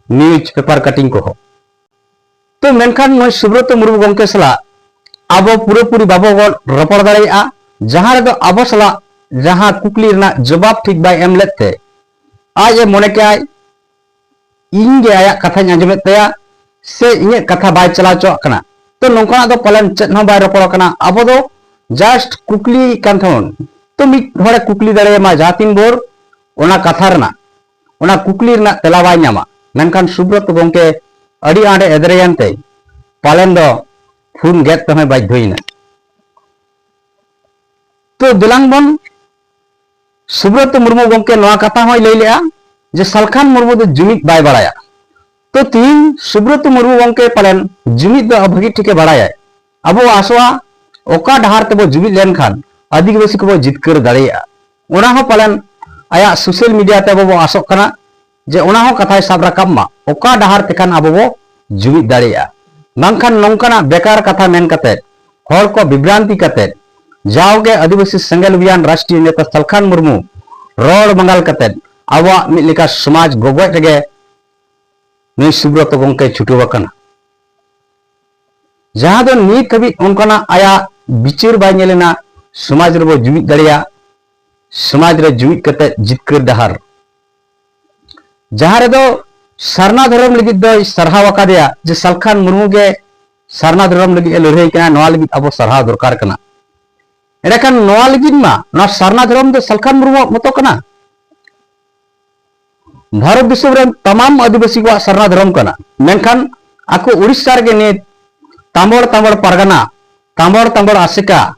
ᱱᱤᱭᱩᱡᱽ ᱯᱮᱯᱟᱨ ᱠᱟᱴᱤᱝ ᱠᱚᱦᱚᱸ᱾ ᱛᱚ ᱢᱮᱱᱠᱷᱟᱱ ᱱᱩᱭ ᱥᱩᱵᱨᱚᱛᱚ ᱢᱩᱨᱢᱩ ᱜᱚᱢᱠᱮ ᱥᱟᱞᱟᱜ ᱟᱵᱚ ᱯᱩᱨᱟᱹᱯᱩᱨᱤ ᱵᱟᱵᱚ ᱜᱚ-, ᱨᱚᱯᱚᱲ ᱫᱟᱲᱮᱭᱟᱜᱼᱟ, ᱡᱟᱦᱟᱸ ᱨᱮᱫᱚ ᱟᱵᱚ ᱥᱟᱞᱟᱜ ᱡᱟᱦᱟᱸ ᱠᱩᱠᱞᱤ ᱨᱮᱱᱟᱜ ᱡᱚᱵᱟᱵ ᱴᱷᱤᱠ ᱵᱟᱭ ᱮᱢ ᱞᱮᱫ ᱛᱮ ᱟᱡ ᱮ ᱢᱚᱱᱮ ᱠᱮᱜᱼᱟᱭ, ᱤᱧ ᱜᱮ ᱟᱭᱟᱜ ᱠᱟᱛᱷᱟᱧ ᱟᱸᱡᱚᱢᱮᱫ ᱛᱟᱭᱟ ᱥᱮ ᱤᱧᱟᱹᱜ ᱠᱟᱛᱷᱟ ᱵᱟᱭ ᱪᱟᱞᱟᱣ ᱦᱚᱪᱚᱣᱟᱜ ᱠᱟᱱᱟ᱾ ᱛᱚ ᱱᱚᱝᱠᱟᱱᱟᱜ ᱫᱚ ᱯᱟᱞᱮᱱ ᱪᱮᱫ ᱦᱚᱸ ᱵᱟᱭ ᱨᱚᱯᱚᱲ ᱠᱟᱱᱟ᱾ ᱟᱵᱚ ᱫᱚ just ᱠᱩᱠᱞᱤ ᱠᱟᱱ ᱛᱟᱵᱚᱱ᱾ ᱛᱚ ᱢᱤᱫ ᱦᱚᱲᱮ ᱠᱩᱠᱞᱤ ᱫᱟᱲᱮᱭᱟᱢᱟ ᱡᱟᱦᱟᱸ ᱛᱤᱱ ᱵᱷᱳᱨ ᱚᱱᱟ ᱠᱟᱛᱷᱟ ᱨᱮᱱᱟᱜ, ᱚᱱᱟ ᱠᱩᱠᱞᱤ ᱨᱮᱱᱟᱜ ᱛᱮᱞᱟ ᱵᱟᱭ ᱧᱟᱢᱟ᱾ ᱢᱮᱱᱠᱷᱟᱱ ᱥᱩᱵᱨᱚᱛ ᱜᱚᱢᱠᱮ ᱟᱹᱰᱤ ᱟᱸᱴ ᱮ ᱮᱫᱽᱨᱮᱭᱮᱱ ᱛᱮ ᱯᱟᱞᱮᱱ ᱫᱚ ᱯᱷᱩᱱ ᱜᱮᱫ ᱛᱮᱦᱚᱸᱭ ᱵᱟᱫᱽᱫᱷᱚᱭᱮᱱᱟ᱾ ᱛᱚ ᱫᱮᱞᱟᱝ ᱵᱚᱱ, ᱥᱩᱵᱨᱚᱛ ᱢᱩᱨᱢᱩ ᱜᱚᱢᱠᱮ ᱱᱚᱣᱟ ᱠᱟᱛᱷᱟ ᱦᱚᱸᱭ ᱞᱟᱹᱭ ᱞᱮᱜᱼᱟ ᱡᱮ ᱥᱟᱞᱠᱷᱟᱱ ᱢᱩᱨᱢᱩ ᱫᱚ ᱡᱩᱢᱤᱫ ᱵᱟᱭ ᱵᱟᱲᱟᱭᱟ᱾ ᱛᱚ ᱛᱤᱦᱤᱧ ᱥᱩᱵᱨᱚᱛ ᱢᱩᱨᱢᱩ ᱜᱚᱢᱠᱮ ᱯᱟᱞᱮᱱ ᱡᱩᱢᱤᱫ ᱫᱚ ᱵᱷᱟᱹᱜᱤ ᱴᱷᱤᱠᱮ ᱵᱟᱲᱟᱭᱟᱭ᱾ ᱟᱵᱚ ᱟᱥᱚᱜᱼᱟ ᱚᱠᱟ ᱰᱟᱦᱟᱨ ᱛᱮᱵᱚ ᱡᱩᱢᱤᱫ ᱞᱮᱱᱠᱷᱟᱱ ᱟᱹᱫᱤᱵᱟᱹᱥᱤ ᱠᱚᱵᱚ ᱡᱤᱛᱠᱟᱹᱨ ᱫᱟᱲᱮᱭᱟᱜᱼᱟ᱾ ᱚᱱᱟ ᱦᱚᱸ ᱯᱟᱞᱮᱱ ᱟᱭᱟᱜ social media ᱛᱮ ᱟᱵᱚ ᱵᱚ ᱟᱥᱚᱜ ᱠᱟᱱᱟ ᱡᱮ ᱚᱱᱟ ᱦᱚᱸ ᱠᱟᱛᱷᱟᱭ ᱥᱟᱵ ᱨᱟᱠᱟᱵ ᱢᱟ, ᱚᱠᱟ ᱰᱟᱦᱟᱨ ᱛᱮᱠᱷᱟᱱ ᱟᱵᱚ ᱵᱚ ᱡᱩᱢᱤᱫ ᱫᱟᱲᱮᱭᱟᱜᱼᱟ᱾ ᱵᱟᱝᱠᱷᱟᱱ ᱱᱚᱝᱠᱟᱱᱟᱜ ᱵᱮᱠᱟᱨ ᱠᱟᱛᱷᱟ ᱢᱮᱱ ᱠᱟᱛᱮ, ᱦᱚᱲ ᱠᱚ ᱵᱤᱵᱷᱨᱟᱱᱛᱤ ᱠᱟᱛᱮ, ᱡᱟᱣᱜᱮ ᱟᱹᱫᱤᱵᱟᱹᱥᱤ ᱥᱮᱸᱜᱮᱞ ᱚᱵᱷᱤᱭᱟᱱ ᱨᱟᱥᱴᱨᱤᱭᱚ ᱱᱮᱛᱟ ᱥᱟᱞᱠᱷᱟᱱ ᱢᱩᱨᱢᱩ ᱨᱚᱲ ᱢᱟᱸᱜᱟᱞ ᱠᱟᱛᱮ ᱟᱵᱚᱣᱟᱜ ᱢᱤᱫ ᱞᱮᱠᱟ ᱥᱚᱢᱟᱡᱽ ᱜᱚᱜᱚᱡ ᱨᱮᱜᱮ ᱱᱩᱭ ᱥᱩᱵᱨᱚᱛᱚ ᱜᱚᱢᱠᱮ ᱪᱷᱩᱴᱟᱹᱣ ᱟᱠᱟᱱᱟ᱾ ᱡᱟᱦᱟᱸ ᱫᱚ ᱱᱤᱛ ᱦᱟᱹᱵᱤᱡ ᱚᱱᱠᱟᱱᱟᱜ ᱟᱭᱟᱜ ᱵᱤᱪᱟᱹᱨ ᱵᱟᱭ ᱧᱮᱞ ᱮᱱᱟ, ᱥᱚᱢᱟᱡᱽ ᱨᱮᱵᱚ ᱡᱩᱢᱤᱫ ᱫᱟᱲᱮᱭᱟᱜ, ᱥᱚᱢᱟᱡᱽ ᱨᱮ ᱡᱩᱢᱤᱫ ᱠᱟᱛᱮ ᱡᱤᱛᱠᱟᱹᱨ ᱰᱟᱦᱟᱨ᱾ ᱡᱟᱦᱟᱸ ᱨᱮᱫᱚ ᱥᱟᱨᱱᱟ ᱫᱷᱚᱨᱚᱢ ᱞᱟᱹᱜᱤᱫ ᱫᱚᱭ ᱥᱟᱨᱦᱟᱣ ᱟᱠᱟᱫᱮᱭᱟ ᱡᱮ ᱥᱟᱞᱠᱷᱟᱱ ᱢᱩᱨᱢᱩ ᱜᱮ ᱥᱟᱨᱱᱟ ᱫᱷᱚᱨᱚᱢ ᱞᱟᱹᱜᱤᱫ ᱮ ᱞᱟᱹᱲᱦᱟᱹᱭ ᱠᱟᱱᱟ, ᱱᱚᱣᱟ ᱞᱟᱹᱜᱤᱫ ᱟᱵᱚ ᱥᱟᱨᱦᱟᱣ ᱫᱚᱨᱠᱟᱨ ᱠᱟᱱᱟ᱾ ᱮᱸᱰᱮᱠᱷᱟᱱ ᱱᱚᱣᱟ ᱞᱟᱹᱜᱤᱫ ᱢᱟ ᱱᱚᱣᱟ ᱥᱟᱨᱱᱟ ᱫᱷᱚᱨᱚᱢ ᱫᱚ ᱥᱟᱞᱠᱷᱟᱱ ᱢᱩᱨᱢᱩᱣᱟᱜ ᱢᱚᱛᱚ ᱠᱟᱱᱟ᱾ ᱵᱷᱟᱨᱚᱛ ᱫᱤᱥᱚᱢ ᱨᱮᱱ ᱛᱟᱢᱟᱢ ᱟᱹᱫᱤᱵᱟᱹᱥᱤ ᱠᱚᱣᱟᱜ ᱥᱟᱨᱱᱟ ᱫᱷᱚᱨᱚᱢ ᱠᱟᱱᱟ᱾ ᱢᱮᱱᱠᱷᱟᱱ ᱟᱠᱚ ᱩᱲᱤᱥᱥᱟ ᱨᱮᱜᱮ ᱱᱤᱛ ᱛᱟᱢᱵᱚᱲ ᱛᱟᱢᱵᱚᱲ ᱯᱟᱨᱜᱟᱱᱟ, ᱛᱟᱢᱵᱚᱲ ᱛᱟᱢᱵᱚᱲ ᱟᱥᱮᱠᱟ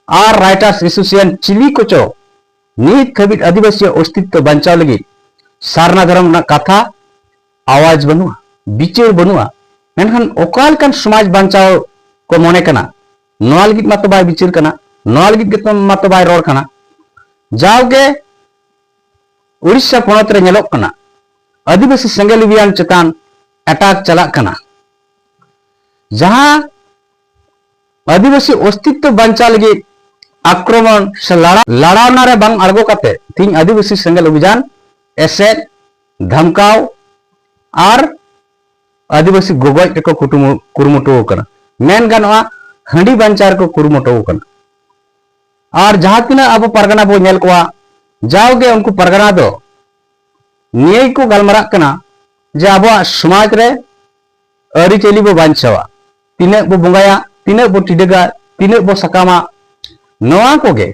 ᱟᱨ Writers Association ᱪᱤᱞᱤ ᱠᱚᱪᱚ ᱱᱤᱛ ᱦᱟᱹᱵᱤᱡ ᱟᱹᱫᱤᱵᱟᱹᱥᱤᱭᱟᱜ ᱚᱥᱛᱤᱛᱛᱚ ᱵᱟᱧᱪᱟᱣ ᱞᱟᱹᱜᱤᱫ ᱥᱟᱨᱱᱟ ᱫᱷᱚᱨᱚᱢ ᱨᱮᱱᱟᱜ ᱠᱟᱛᱷᱟ, ᱟᱣᱟᱡᱽ ᱵᱟᱹᱱᱩᱜᱼᱟ, ᱵᱤᱪᱟᱹᱨ ᱵᱟᱹᱱᱩᱜᱼᱟ᱾ ᱢᱮᱱᱠᱷᱟᱱ ᱚᱠᱟ ᱞᱮᱠᱟᱱ ᱥᱚᱢᱟᱡᱽ ᱵᱟᱧᱪᱟᱣ ᱠᱚ ᱢᱚᱱᱮ ᱠᱟᱱᱟ, ᱱᱚᱣᱟ ᱞᱟᱹᱜᱤᱫ ᱢᱟᱛᱚ ᱵᱟᱭ ᱵᱤᱪᱟᱹᱨ ᱠᱟᱱᱟ, ᱱᱚᱣᱟ ᱞᱟᱹᱜᱤᱫ ᱜᱮᱛᱚ ᱢᱟᱛᱚ ᱵᱟᱭ ᱨᱚᱲ ᱠᱟᱱᱟ᱾ ᱡᱟᱣᱜᱮ ᱩᱲᱤᱥᱥᱟ ᱯᱚᱱᱚᱛ ᱨᱮ ᱧᱮᱞᱚᱜ ᱠᱟᱱᱟ, ᱟᱹᱫᱤᱵᱟᱹᱥᱤ ᱥᱮᱸᱜᱮᱞ ᱚᱵᱷᱤᱭᱟᱱ ᱪᱮᱛᱟᱱ attack ᱪᱟᱞᱟᱜ ᱠᱟᱱᱟ, ᱡᱟᱦᱟᱸ ᱟᱹᱫᱤᱵᱟᱹᱥᱤ ᱚᱥᱛᱤᱛᱛᱚ ᱵᱟᱧᱪᱟᱣ ᱞᱟᱹᱜᱤᱫ ᱟᱠᱨᱚᱢᱚᱱ ᱥᱮ ᱞᱟᱲᱟ-, ᱞᱟᱲᱟᱣᱱᱟ ᱨᱮ ᱵᱟᱝ ᱟᱬᱜᱚ ᱠᱟᱛᱮ ᱛᱤᱦᱤᱧ ᱟᱹᱫᱤᱵᱟᱹᱥᱤ ᱥᱮᱸᱜᱮᱞ ᱚᱵᱷᱤᱡᱟᱱ ᱮᱥᱮᱫ, ᱫᱷᱟᱢᱠᱟᱣ ᱟᱨ ᱟᱹᱫᱤᱵᱟᱹᱥᱤ ᱜᱚᱜᱚᱡ ᱨᱮᱠᱚ ᱠᱩᱴᱩᱢᱩ-, ᱠᱩᱨᱩᱢᱩᱴᱩ ᱟᱠᱟᱱᱟ᱾ ᱢᱮᱱ ᱜᱟᱱᱚᱜᱼᱟ, ᱦᱟᱺᱰᱤ ᱵᱟᱧᱪᱟᱣ ᱨᱮᱠᱚ ᱠᱩᱨᱩᱢᱩᱴᱩ ᱟᱠᱟᱱᱟ᱾ ᱟᱨ ᱡᱟᱦᱟᱸ ᱛᱤᱱᱟᱹᱜ ᱟᱵᱚ ᱯᱟᱨᱜᱟᱱᱟ ᱵᱚ ᱧᱮᱞ ᱠᱚᱣᱟ, ᱡᱟᱣᱜᱮ ᱩᱱᱠᱩ ᱯᱟᱨᱜᱟᱱᱟ ᱫᱚ ᱱᱤᱭᱟᱹ ᱜᱮᱠᱚ ᱜᱟᱞᱢᱟᱨᱟᱜ ᱠᱟᱱᱟ ᱡᱮ ᱟᱵᱚᱣᱟᱜ ᱥᱚᱢᱟᱡᱽ ᱨᱮ ᱟᱹᱨᱤᱪᱟᱹᱞᱤ ᱵᱚ ᱵᱟᱧᱪᱟᱣᱟ, ᱛᱤᱱᱟᱹᱜ ᱵᱚ ᱵᱚᱸᱜᱟᱭᱟ, ᱛᱤᱱᱟᱹᱜ ᱵᱚ ᱴᱤᱰᱟᱹᱜᱟ, ᱛᱤᱱᱟᱹᱜ ᱵᱚ ᱥᱟᱠᱟᱢᱟ, ᱱᱚᱣᱟ ᱠᱚᱜᱮ,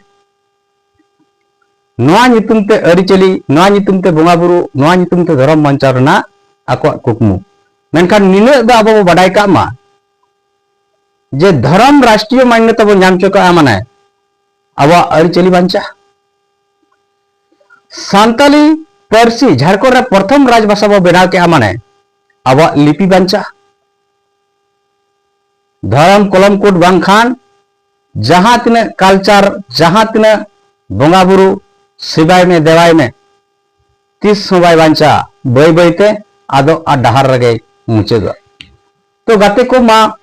ᱱᱚᱣᱟ ᱧᱩᱛᱩᱢ ᱛᱮ ᱟᱹᱨᱤᱪᱟᱹᱞᱤ, ᱱᱚᱣᱟ ᱧᱩᱛᱩᱢ ᱛᱮ ᱵᱚᱸᱜᱟ ᱵᱩᱨᱩ, ᱱᱚᱣᱟ ᱧᱩᱛᱩᱢ ᱛᱮ ᱫᱷᱚᱨᱚᱢ ᱵᱟᱧᱪᱟᱣ ᱨᱮᱱᱟᱜ ᱟᱠᱚᱣᱟᱜ ᱠᱩᱠᱢᱩ᱾ ᱢᱮᱱᱠᱷᱟᱱ ᱱᱤᱱᱟᱹᱜ ᱫᱚ ᱟᱵᱚ ᱵᱚ ᱵᱟᱰᱟᱭ ᱠᱟᱜ ᱢᱟ ᱡᱮ ᱫᱷᱚᱨᱚᱢ ᱨᱟᱥᱴᱨᱤᱭᱚ ᱢᱟᱱᱱᱚᱛᱟ ᱵᱚ ᱧᱟᱢ ᱦᱚᱪᱚ ᱠᱟᱜᱼᱟ, ᱢᱟᱱᱮ ᱟᱵᱚᱣᱟᱜ ᱟᱹᱨᱤᱪᱟᱹᱞᱤ ᱵᱟᱧᱪᱟᱜᱼᱟ᱾ ᱥᱟᱱᱛᱟᱞᱤ ᱯᱟᱹᱨᱥᱤ ᱡᱷᱟᱲᱠᱷᱚᱸᱰ ᱨᱮ ᱯᱨᱚᱛᱷᱚᱢ ᱨᱟᱡᱽ ᱵᱷᱟᱥᱟ ᱵᱚ ᱵᱮᱱᱟᱣ ᱠᱮᱜᱼᱟ, ᱢᱟᱱᱮ ᱟᱵᱚᱣᱟᱜ ᱞᱤᱯᱤ ᱵᱟᱧᱪᱟᱜᱼᱟ᱾ ᱫᱷᱚᱨᱚᱢ ᱠᱚᱞᱚᱢ ᱠᱳᱰ ᱵᱟᱝᱠᱷᱟᱱ ᱡᱟᱦᱟᱸ ᱛᱤᱱᱟᱹᱜ ᱠᱟᱞᱪᱟᱨ, ᱡᱟᱦᱟᱸ ᱛᱤᱱᱟᱹᱜ ᱵᱚᱸᱜᱟ ᱵᱩᱨᱩ, ᱥᱮᱵᱟᱭ ᱢᱮ, ᱫᱮᱣᱟᱭ ᱢᱮ, ᱛᱤᱥ ᱦᱚᱸ ᱵᱟᱭ ᱵᱟᱧᱪᱟᱜᱼᱟ᱾ ᱵᱟᱹᱭ ᱵᱟᱹᱭᱛᱮ ᱟᱫᱚ ᱟᱨ ᱰᱟᱦᱟᱨ ᱨᱮᱜᱮᱭ ᱢᱩᱪᱟᱹᱫᱚᱜᱼᱟ᱾ ᱛᱚ ᱜᱟᱛᱮ ᱠᱚ, ᱢᱟ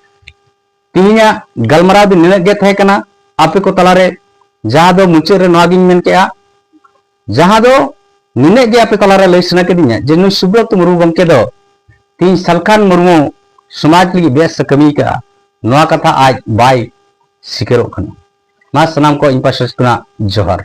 ᱛᱮᱦᱮᱧᱟᱜ ᱜᱟᱞᱢᱟᱨᱟᱣ ᱫᱚ ᱱᱤᱱᱟᱹᱜ ᱜᱮ ᱛᱟᱦᱮᱸ ᱠᱟᱱᱟ᱾ ᱟᱯᱮ ᱠᱚ ᱛᱟᱞᱟᱨᱮ ᱡᱟᱦᱟᱸ ᱫᱚ ᱢᱩᱪᱟᱹᱫ ᱨᱮ ᱱᱚᱣᱟ ᱜᱤᱧ ᱢᱮᱱ ᱠᱮᱜᱼᱟ, ᱡᱟᱦᱟᱸ ᱫᱚ ᱱᱤᱱᱟᱹᱜ ᱜᱮ ᱟᱯᱮ ᱛᱟᱞᱟᱨᱮ ᱞᱟᱹᱭ ᱥᱟᱱᱟ ᱠᱤᱫᱤᱧᱟ ᱡᱮ ᱱᱩᱭ ᱥᱩᱵᱨᱚᱛ ᱢᱩᱨᱢᱩ ᱜᱚᱢᱠᱮ ᱫᱚ ᱛᱮᱦᱮᱧ ᱥᱟᱞᱠᱷᱟᱱ ᱢᱩᱨᱢᱩ ᱥᱚᱢᱟᱡᱽ ᱞᱟᱹᱜᱤᱫ ᱵᱮᱥ ᱮ ᱠᱟᱹᱢᱤ ᱠᱟᱜᱼᱟ, ᱱᱚᱣᱟ ᱠᱟᱛᱷᱟ ᱟᱡ ᱵᱟᱭ ᱥᱤᱠᱟᱹᱨᱚᱜ ᱠᱟᱱᱟ᱾ ᱢᱟ ᱥᱟᱱᱟᱢ ᱠᱚ ᱤᱧ ᱯᱟᱥᱴᱟ ᱥᱮᱫ ᱠᱷᱚᱱᱟᱜ ᱡᱚᱦᱟᱨ᱾